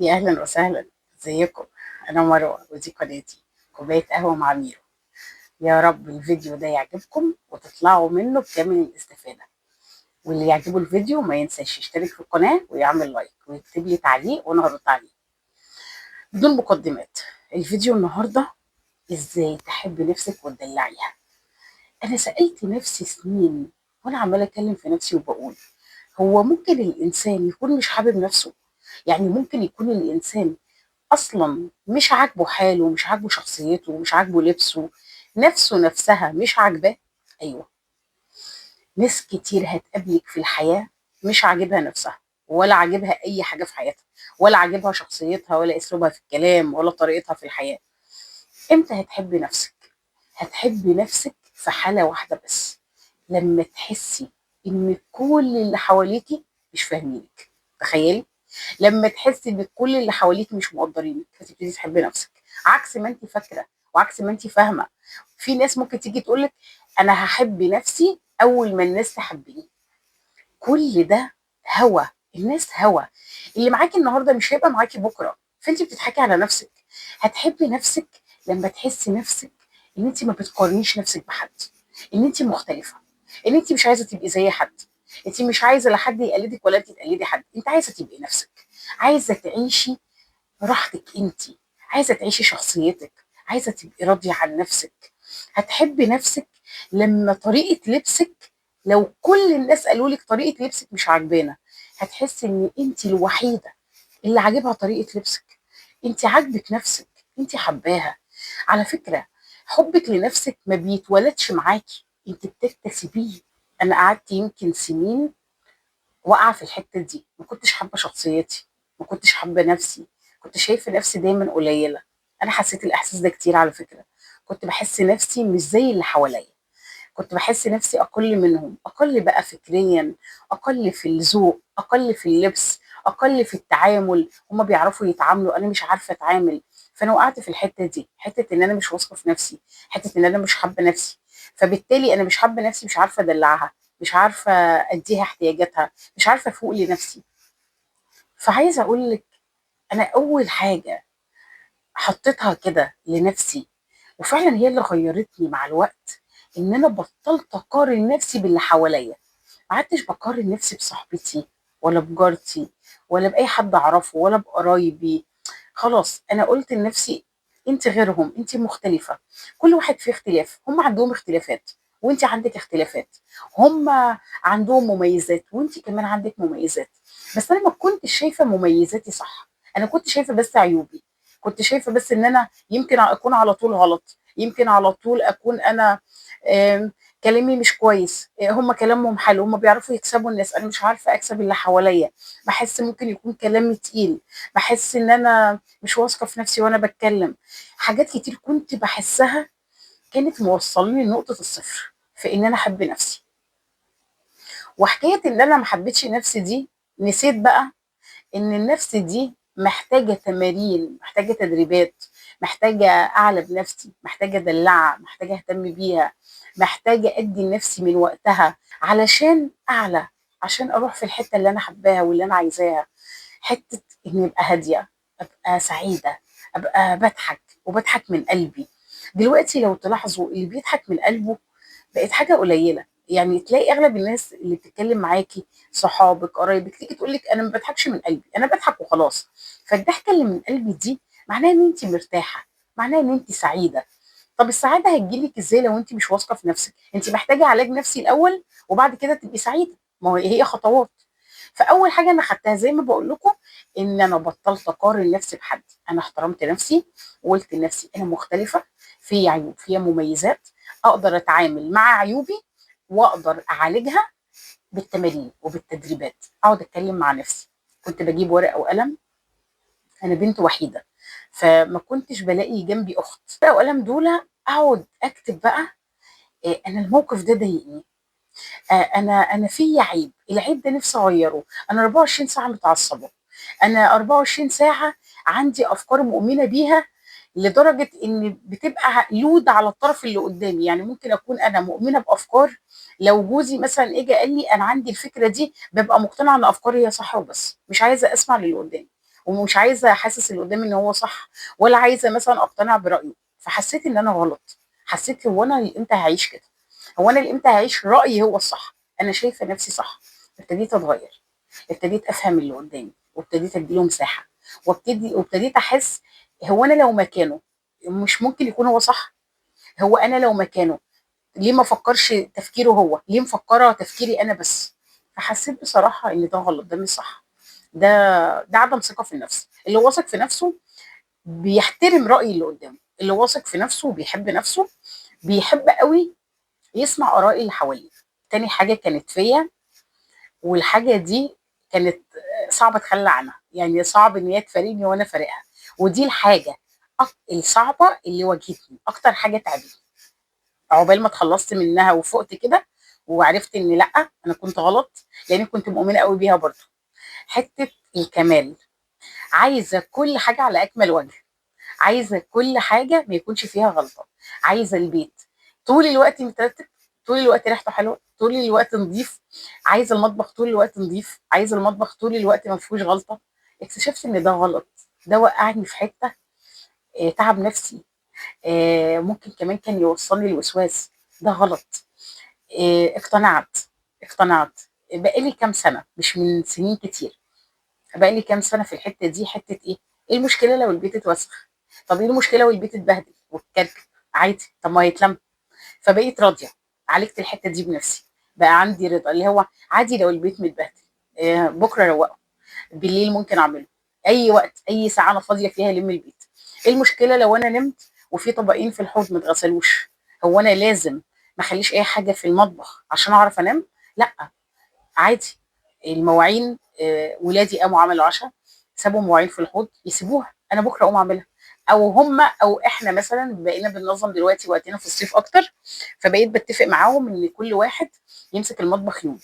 يا أهلا وسهلا، ازيكم؟ أنا مروة ودي قناتي كوباية قهوة مع ميرو. يا رب الفيديو ده يعجبكم وتطلعوا منه بكامل الاستفادة، واللي يعجبه الفيديو ما ينساش يشترك في القناة ويعمل لايك ويكتب لي تعليق وأنا هرد عليه. بدون مقدمات، الفيديو النهاردة ازاي تحبي نفسك وتدلعيها. أنا سألت نفسي سنين وأنا عمالة أتكلم في نفسي وبقول هو ممكن الإنسان يكون مش حابب نفسه؟ يعني ممكن يكون الإنسان أصلاً مش عاجبه حاله، مش عاجبه شخصيته، مش عاجبه لبسه، نفسه نفسها مش عاجباه؟ أيوة، ناس كتير هتقابلك في الحياة مش عاجبها نفسها، ولا عاجبها أي حاجة في حياتها، ولا عاجبها شخصيتها، ولا أسلوبها في الكلام، ولا طريقتها في الحياة. إمتى هتحبي نفسك؟ هتحبي نفسك في حالة واحدة بس، لما تحسي إن كل اللي حواليكي مش فاهمينك. تخيلي لما تحسي إن كل اللي حواليكي مش مقدرينك، هتبتدي تحبي نفسك، عكس ما أنت فاكرة وعكس ما أنت فاهمة. في ناس ممكن تيجي تقولك أنا هحب نفسي أول ما الناس تحبني. كل ده هوى، الناس هوى، اللي معاكي النهارده مش هيبقى معاكي بكره، فأنت بتضحكي على نفسك. هتحبي نفسك لما تحسي نفسك إن أنت ما بتقارنيش نفسك بحد، إن أنت مختلفة، إن أنت مش عايزة تبقي زي حد، أنت مش عايزة لا حد يقلدك ولا أنت تقلدي حد، أنت عايزة تبقي نفسك، عايزة تعيشي راحتك أنت، عايزة تعيشي شخصيتك، عايزة تبقي راضية عن نفسك. هتحبي نفسك لما طريقة لبسك لو كل الناس قالوا لك طريقة لبسك مش عاجبانا، هتحسي إن أنت الوحيدة اللي عاجبها طريقة لبسك، أنت عاجبك نفسك، أنت حباها. على فكرة حبك لنفسك ما بيتولدش معاكي، أنت بتكتسبيه. أنا قعدت يمكن سنين واقعة في الحتة دي، ما كنتش حابة شخصيتي، ما كنتش حابة نفسي، كنت شايفة نفسي دايما قليلة. أنا حسيت الإحساس ده كتير على فكرة، كنت بحس نفسي مش زي اللي حواليا، كنت بحس نفسي أقل منهم، أقل بقى فكريا، أقل في الذوق، أقل في اللبس، أقل في التعامل، هما بيعرفوا يتعاملوا أنا مش عارفة أتعامل. فأنا وقعت في الحتة دي، حتة إن أنا مش واثقة في نفسي، حتة إن أنا مش حابة نفسي، فبالتالي أنا مش حابة نفسي، مش عارفة أدلعها، مش عارفة أديها احتياجاتها، مش عارفة أفوق لنفسي. فعايزة أقول لك أنا أول حاجة حطيتها كده لنفسي وفعلا هي اللي غيرتني مع الوقت، إن أنا بطلت أقارن نفسي باللي حواليا. ما عدتش بقارن نفسي بصاحبتي ولا بجارتي ولا بأي حد أعرفه ولا بقرايبي. خلاص أنا قلت لنفسي أنت غيرهم، أنت مختلفة، كل واحد فيه اختلاف، هم عندهم اختلافات وأنت عندك اختلافات، هم عندهم مميزات وأنت كمان عندك مميزات. بس أنا ما كنتش شايفة مميزاتي صح، أنا كنت شايفة بس عيوبي، كنت شايفة بس إن أنا يمكن أكون على طول غلط، يمكن على طول أكون أنا كلامي مش كويس، هم كلامهم حلو، هم بيعرفوا يكسبوا الناس، أنا مش عارفة أكسب اللي حواليا، بحس ممكن يكون كلامي تقيل، بحس إن أنا مش واثقة في نفسي وأنا بتكلم. حاجات كتير كنت بحسها كانت موصلاني لنقطة الصفر في إن أنا أحب نفسي. وحكاية إن أنا ما حبيتش نفسي دي، نسيت بقى إن النفس دي محتاجة تمارين، محتاجة تدريبات، محتاجة أعلى بنفسي، محتاجة أدلعها، محتاجة أهتم بيها، محتاجة أدي لنفسي من وقتها علشان أعلى، عشان أروح في الحتة اللي أنا حباها واللي أنا عايزاها، حتة إني أبقى هادية، أبقى سعيدة، أبقى بضحك وبضحك من قلبي. دلوقتي لو تلاحظوا اللي بيضحك من قلبه بقت حاجة قليلة، يعني تلاقي أغلب الناس اللي بتتكلم معاكي صحابك قرايبك تيجي تقول لك أنا ما بضحكش من قلبي، أنا بضحك وخلاص. فالضحكة اللي من قلبي دي معناها إن أنت مرتاحة، معناها إن أنت سعيدة. طب السعادة هتجيلك إزاي لو أنت مش واثقة في نفسك؟ أنت محتاجة علاج نفسي الأول وبعد كده تبقي سعيدة، ما هو هي خطوات. فأول حاجة أنا خدتها زي ما بقول لكم إن أنا بطلت أقارن نفسي بحد، أنا احترمت نفسي وقلت لنفسي أنا مختلفة، في عيوب فيها مميزات، أقدر أتعامل مع عيوبي وأقدر أعالجها بالتمارين وبالتدريبات. أقعد أتكلم مع نفسي، كنت بجيب ورقة وقلم، أنا بنت وحيدة فما كنتش بلاقي جنبي أخت، ورقة وقلم دول أقعد أكتب بقى أنا الموقف ده ضايقني، أنا فيا عيب، العيب ده نفسي أغيره، أنا 24 ساعة متعصبة، أنا 24 ساعة عندي أفكار مؤمنة بيها لدرجة إن بتبقى لود على الطرف اللي قدامي. يعني ممكن أكون أنا مؤمنة بأفكار، لو جوزي مثلاً إجا قال لي أنا عندي الفكرة دي، ببقى مقتنعة إن أفكاري هي صح وبس، مش عايزة أسمع للي قدامي. ومش عايزه احسس اللي قدامي ان هو صح، ولا عايزه مثلا اقتنع برايه. فحسيت ان انا غلط، حسيت هو انا امتى هعيش كده؟ هو انا امتى هعيش رايي هو الصح؟ انا شايفه نفسي صح. ابتديت اتغير، ابتديت افهم اللي قدامي، وابتديت اديله مساحة، وابتديت احس هو انا لو مكانه مش ممكن يكون هو صح؟ هو انا لو مكانه ليه ما فكرش تفكيره هو؟ ليه مفكرة تفكيري انا بس؟ فحسيت بصراحة ان ده غلط، ده مش صح، ده عدم ثقة في النفس. اللي واثق في نفسه بيحترم راي اللي قدامه، اللي واثق في نفسه وبيحب نفسه بيحب قوي يسمع اراء اللي حواليه. تاني حاجة كانت فيا، والحاجة دي كانت صعب اتخلى عنها، يعني صعب ان هي تفارقني وانا فارقها، ودي الحاجة الصعبة اللي واجهتني اكتر حاجة تعبتني عقبال ما اتخلصت منها وفقت كده وعرفت ان لا انا كنت غلط، لان كنت مؤمنة قوي بيها برضه. حتة الكمال، عايزه كل حاجة على اكمل وجه، عايزه كل حاجة ما يكونش فيها غلطه، عايزه البيت طول الوقت مترتب، طول الوقت ريحته حلوة، طول الوقت نظيف، عايزه المطبخ طول الوقت نظيف، عايزه المطبخ طول الوقت ما فيهوش غلطه. اكتشفت ان ده غلط، ده وقعني في حتة تعب نفسي، ممكن كمان كان يوصلني للوسواس، ده غلط. اقتنعت بقالي كام سنة، مش من سنين كتير، بقالي كام سنة في الحتة دي. حتة ايه؟ ايه المشكلة لو البيت اتوسخ؟ طب ايه المشكلة لو البيت اتبهدل واتكركب؟ عادي، طب ما يتلم. فبقيت راضية، عالجت الحتة دي بنفسي، بقى عندي رضا اللي هو عادي لو البيت متبهدل، بكره روقه، بالليل ممكن اعمله، اي وقت اي ساعة انا فاضية فيها الم البيت. ايه المشكلة لو انا نمت وفي طبقين في الحوض ما اتغسلوش؟ هو انا لازم ما اخليش اي حاجة في المطبخ عشان اعرف انام؟ لا عادي. المواعين، ولادي قاموا عملوا عشاء، سابوا مواعين في الحوض، يسيبوها، انا بكره اقوم اعملها، او هم او احنا مثلا بقينا بننظم دلوقتي وقتنا في الصيف اكتر، فبقيت بتفق معاهم ان كل واحد يمسك المطبخ يوم،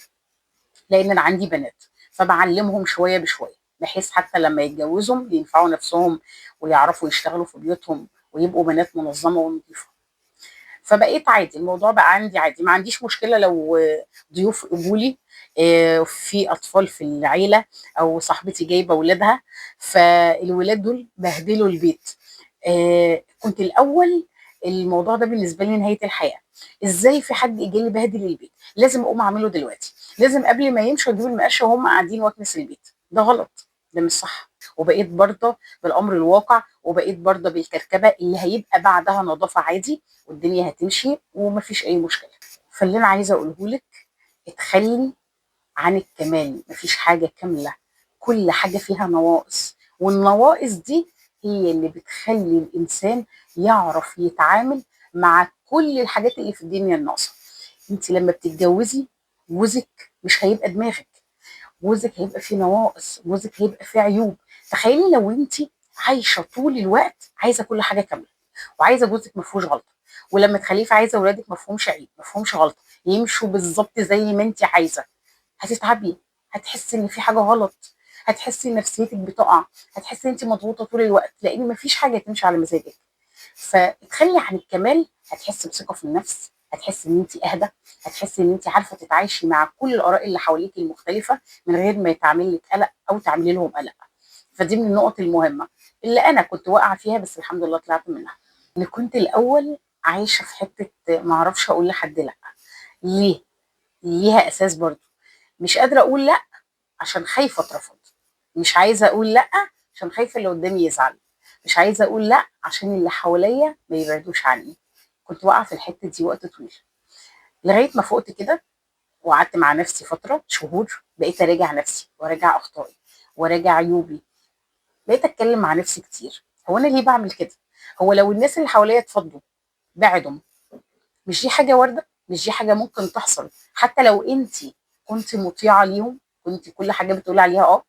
لان انا عندي بنات، فبعلمهم شوية بشوية بحيث حتى لما يتجوزوا ينفعوا نفسهم ويعرفوا يشتغلوا في بيوتهم ويبقوا بنات منظمة ونظيفه. فبقيت عادي، الموضوع بقى عندي عادي، ما عنديش مشكلة لو ضيوف قبولي، في اطفال في العيلة او صاحبتي جايبه ولادها، فالولاد دول بهدلوا البيت. كنت الاول الموضوع ده بالنسبة لي نهاية الحياة، ازاي في حد يجي لي بهدل البيت؟ لازم اقوم اعمله دلوقتي، لازم قبل ما يمشوا اجيب المقشه وهم قاعدين واكنس البيت. ده غلط، ده مش صح. وبقيت برضه بالامر الواقع، وبقيت برضه بالكركبه اللي هيبقى بعدها نظافة عادي والدنيا هتمشي ومفيش اي مشكلة. فاللي انا عايزه اقوله لك، اتخلي عن الكمال، مفيش حاجة كاملة، كل حاجة فيها نواقص، والنواقص دي هي اللي بتخلي الانسان يعرف يتعامل مع كل الحاجات اللي في الدنيا الناقصة. انت لما بتتجوزي جوزك مش هيبقى دماغك، جوزك هيبقى فيه نواقص، جوزك هيبقى فيه عيوب. تخيلي لو انت عايشه طول الوقت عايزه كل حاجة كاملة، وعايزه جوزك ما فيهوش غلطه، ولما تخلفي عايزه ولادك ما فيهمش عيب، ما فيهمش غلطه، يمشوا بالظبط زي ما انت عايزه، هتتعبي، هتحسي ان في حاجة غلط، هتحسي ان نفسيتك بتقع، هتحسي ان انت مضغوطه طول الوقت، لان ما فيش حاجة تمشي على مزاجك. فتخلي عن الكمال، هتحسي بثقة في النفس، هتحسي ان انت اهدى، هتحسي ان انت عارفه تتعايشي مع كل الاراء اللي حواليك المختلفة من غير ما يتعمل لك قلق او تعملي لهم قلق. فدي من النقط المهمة اللي انا كنت واقعه فيها، بس الحمد لله طلعت منها. ان كنت الاول عايشه في حتة ما اعرفش اقول لحد لا، ليه؟ ليها اساس برضو، مش قادرة اقول لا عشان خايفة اترفض، مش عايزه اقول لا عشان خايفة اللي قدامي يزعل، مش عايزه اقول لا عشان اللي حواليا ما يبعدوش عني. كنت واقعه في الحتة دي وقت طويل، لغاية ما فقت كده وقعدت مع نفسي فترة شهور، بقيت اراجع نفسي وراجع اخطائي وراجع عيوبي، بقيت اتكلم مع نفسي كتير، هو انا ليه بعمل كده؟ هو لو الناس اللي حواليا اتفضوا بعدهم، مش دي حاجة وارده؟ مش دي حاجة ممكن تحصل؟ حتى لو انت كنت مطيعة ليهم، كنت كل حاجة بتقولي عليها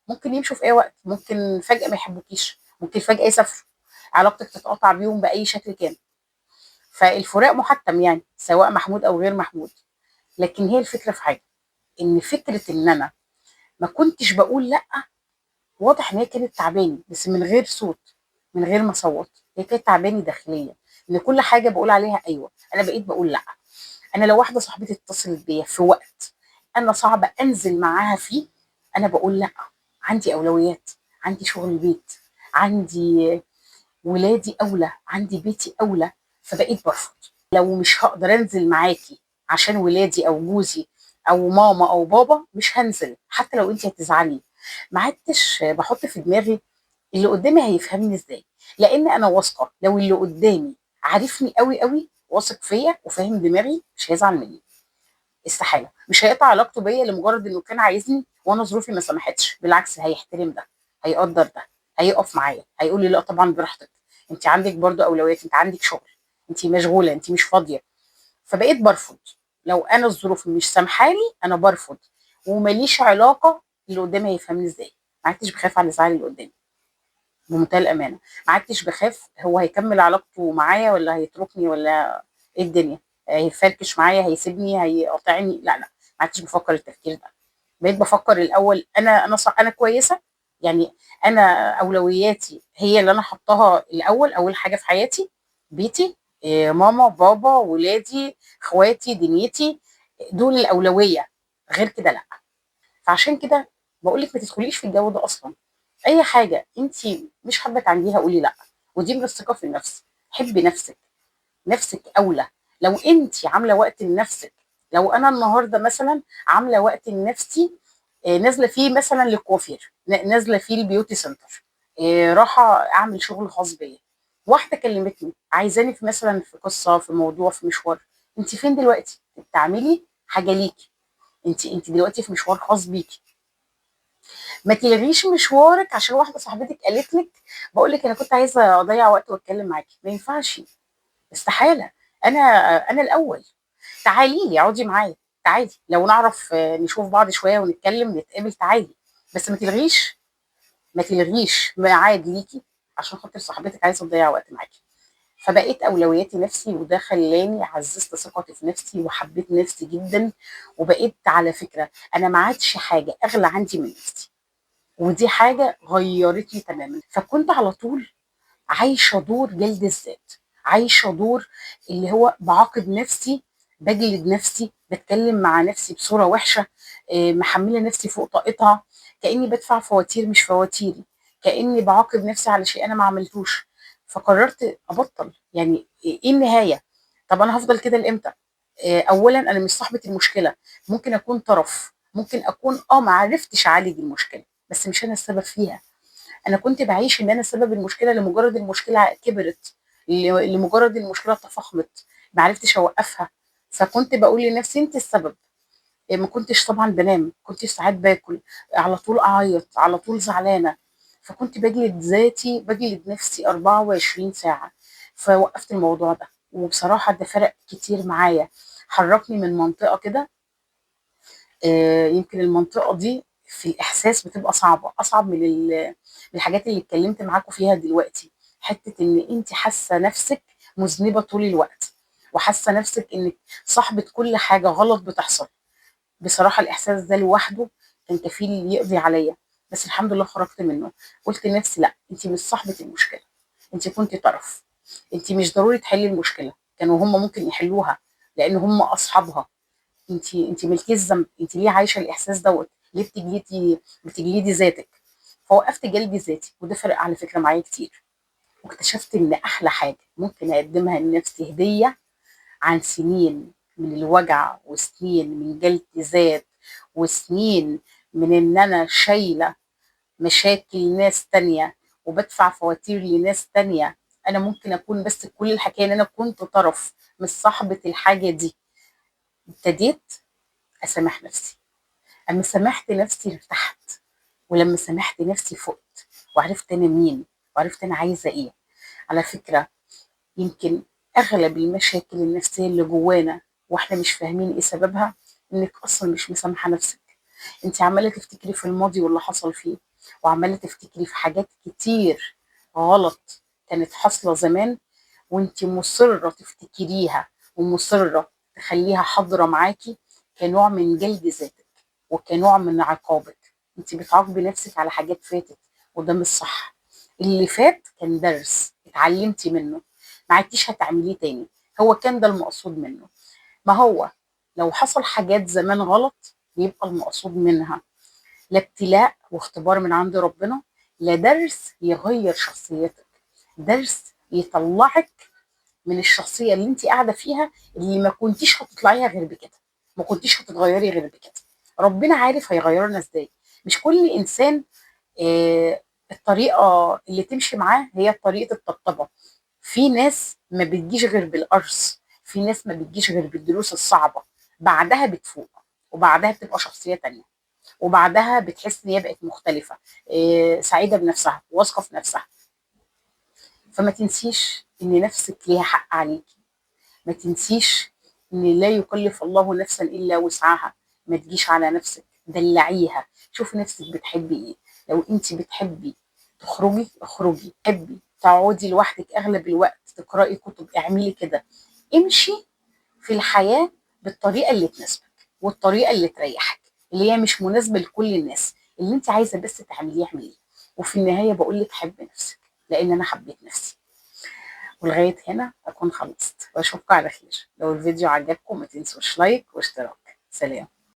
ممكن يمشوا في اي وقت، ممكن فجاة ما يحبوكيش، ممكن فجاة يسافروا، علاقتك تتقطع بيهم باي شكل كان. فالفراق محتم يعني، سواء محمود او غير محمود. لكن هي الفكرة في حاجة، ان فكرة ان انا ما كنتش بقول لا، واضح ان هي كانت تعباني، بس من غير صوت، من غير ما اصوت، هي كانت تعباني داخليا، ان كل حاجة بقول عليها ايوه، انا بقيت بقول لا. انا لو واحدة صاحبتي اتصلت بيا في وقت انا صعب انزل معاها فيه، انا بقول لا، عندي اولويات، عندي شغل بيت، عندي ولادي اولى، عندي بيتي اولى. فبقيت برفض. لو مش هقدر انزل معاكي عشان ولادي او جوزي او ماما او بابا، مش هنزل حتى لو انت هتزعلي. ما عدتش بحط في دماغي اللي قدامي هيفهمني ازاي، لان انا واثقة لو اللي قدامي عارفني قوي قوي، واثق فيا وفاهم دماغي، مش هيزعل مني، استحالة. مش هيقطع علاقته بيا لمجرد انه كان عايزني وانا ظروفي ما سمحتش. بالعكس هيحترم ده، هيقدر ده، هيقف معايا، هيقول لي لا طبعا براحتك، انت عندك برضو اولويات، انت عندك شغل، انت مشغولة، انت مش فاضية. فبقيت برفض. لو انا الظروف مش سامحالي انا برفض، ومليش علاقة اللي قدامي هيفهمني ازاي. ما عدتش بخاف على زعل اللي قدامي بمنتهى الامانة، ما عدتش بخاف هو هيكمل علاقته معايا ولا هيتركني ولا ايه الدنيا، هيفركش معايا، هيسيبني، هيقاطعني. لا لا، ما عدتش بفكر التفكير ده. بقيت بفكر الاول انا كويسة، يعني انا اولوياتي هي اللي انا حطاها الاول، اول حاجة في حياتي بيتي، ماما بابا ولادي اخواتي دنيتي، دول الاولوية، غير كده لا. فعشان كده بقول لك ما تدخليش في الجو ده اصلا. اي حاجة انت مش حابة تعمليها قولي لا، ودي من الثقة في النفس. حبي نفسك، نفسك اولى. لو انت عامله وقت لنفسك، لو انا النهارده مثلا عامله وقت لنفسي، نازله فيه مثلا للكوافير، نازله فيه ال beauty center، راحة اعمل شغل خاص بيا، واحدة كلمتني عايزاني في مثلا في قصة، في موضوع، في مشوار، انت فين دلوقتي؟ بتعملي حاجة ليكي، انت دلوقتي في مشوار خاص بيكي. ما تلغيش مشوارك عشان واحدة صاحبتك قالت لك بقول لك انا كنت عايزه اضيع وقت واتكلم معاكي. ما ينفعش، استحالة. انا الاول، تعالي لي اقعدي معايا، تعالي لو نعرف نشوف بعض شوية ونتكلم نتقابل، تعالي، بس ما تلغيش ميعاد ليكي عشان خاطر صاحبتك عايزه تضيع وقت معاكي. فبقيت اولوياتي نفسي، وده خلاني عززت ثقتي في نفسي وحبيت نفسي جدا. وبقيت على فكرة انا ما عادش حاجة اغلى عندي من نفسي، ودي حاجة غيرتني تماما. فكنت على طول عايشه دور جلد الذات، عايشه دور اللي هو بعاقب نفسي، بجلد نفسي، بتكلم مع نفسي بصورة وحشة، محمله نفسي فوق طاقتها، كاني بدفع فواتير مش فواتيري، كاني بعاقب نفسي على شيء انا ما عملتوش. فقررت ابطل. يعني ايه النهاية؟ طب انا هفضل كده لامتى؟ اولا انا مش صاحبه المشكلة، ممكن اكون طرف، ممكن اكون ما عرفتش اعالج المشكلة، بس مش انا السبب فيها. انا كنت بعيش ان انا سبب المشكلة لمجرد المشكلة كبرت، لمجرد المشكلة تفاقمت، ما عرفتش اوقفها. فكنت بقول لنفسي انت السبب. ما كنتش طبعا بنام، كنت ساعات باكل على طول، اعيط على طول، زعلانة. فكنت بجلد ذاتي، بجلد نفسي 24 ساعة. فوقفت الموضوع ده، وبصراحة ده فرق كتير معايا، حركني من منطقة كده، يمكن المنطقة دي في الاحساس بتبقى صعبة، اصعب من الحاجات اللي اتكلمت معاكم فيها دلوقتي. حتة ان انت حاسه نفسك مذنبه طول الوقت، وحاسه نفسك انك صاحبه كل حاجة غلط بتحصل. بصراحة الاحساس ده لوحده كان كفيل يقضي عليا، بس الحمد لله خرجت منه. قلت لنفسي لا، انت مش صاحبه المشكلة، انت كنت طرف، انت مش ضروري تحلي المشكلة، كانوا هم ممكن يحلوها لان هم اصحابها. انت ملكيش ذنب، انت ليه عايشه الاحساس دوت؟ ليه بتجلدي ذاتك؟ فوقفت جلدي ذاتي، وده فرق على فكرة معايا كتير. واكتشفت ان احلى حاجة ممكن اقدمها لنفسي هديه عن سنين من الوجع، وسنين من جلد ذات، وسنين من ان انا شايله مشاكل ناس تانية وبدفع فواتير لناس تانية. انا ممكن اكون بس كل الحكاية ان انا كنت طرف، مش صاحبه الحاجة دي. ابتديت اسامح نفسي. اما سامحت نفسي ارتحت، ولما سامحت نفسي فقت وعرفت انا مين، وعرفت انا عايزه ايه. على فكرة يمكن اغلب المشاكل النفسية اللي جوانا واحنا مش فاهمين ايه سببها، انك اصلا مش مسامحة نفسك. انت عماله تفتكري في الماضي واللي حصل فيه، وعماله تفتكري في حاجات كتير غلط كانت حاصله زمان، وانت مصرة تفتكريها ومصره تخليها حاضره معاكي كنوع من جلد ذاتك وكنوع من عقابك. انت بتعاقبي نفسك على حاجات فاتت، وده مش صح. اللي فات كان درس اتعلمتي منه، ما عدتيش هتعمليه تاني، هو كان ده المقصود منه. ما هو لو حصل حاجات زمان غلط بيبقى المقصود منها لا ابتلاء واختبار من عند ربنا، لا، درس يغير شخصيتك، درس يطلعك من الشخصية اللي انت قاعدة فيها، اللي ما كنتيش هتطلعيها غير بكده، ما كنتيش هتتغيري غير بكده. ربنا عارف هيغيرنا ازاي. مش كل انسان الطريقة اللي تمشي معاه هي طريقه الطبطبه. في ناس ما بتجيش غير بالقرص، في ناس ما بتجيش غير بالدروس الصعبة، بعدها بتفوق، وبعدها بتبقى شخصية تانية، وبعدها بتحس ان هي بقت مختلفة، سعيدة بنفسها، واثقة في نفسها. فما تنسيش ان نفسك ليها حق عليكي، ما تنسيش ان لا يكلف الله نفسا الا وسعها. ما تجيش على نفسك، دلعيها، شوفي نفسك بتحبي ايه. لو انت بتحبي تخرجي اخرجي، تحبي تقعدي لوحدك اغلب الوقت تقراي كتب، اعملي كده. امشي في الحياة بالطريقة اللي تناسبك والطريقة اللي تريحك، اللي هي مش مناسبة لكل الناس. اللي انت عايزه بس تعمليه اعمليه. وفي النهاية بقول لك حب نفسك، لان انا حبيت نفسي. ولغاية هنا اكون خلصت، واشوفكم على خير. لو الفيديو عجبكم ما تنسوش لايك واشتراك. سلام.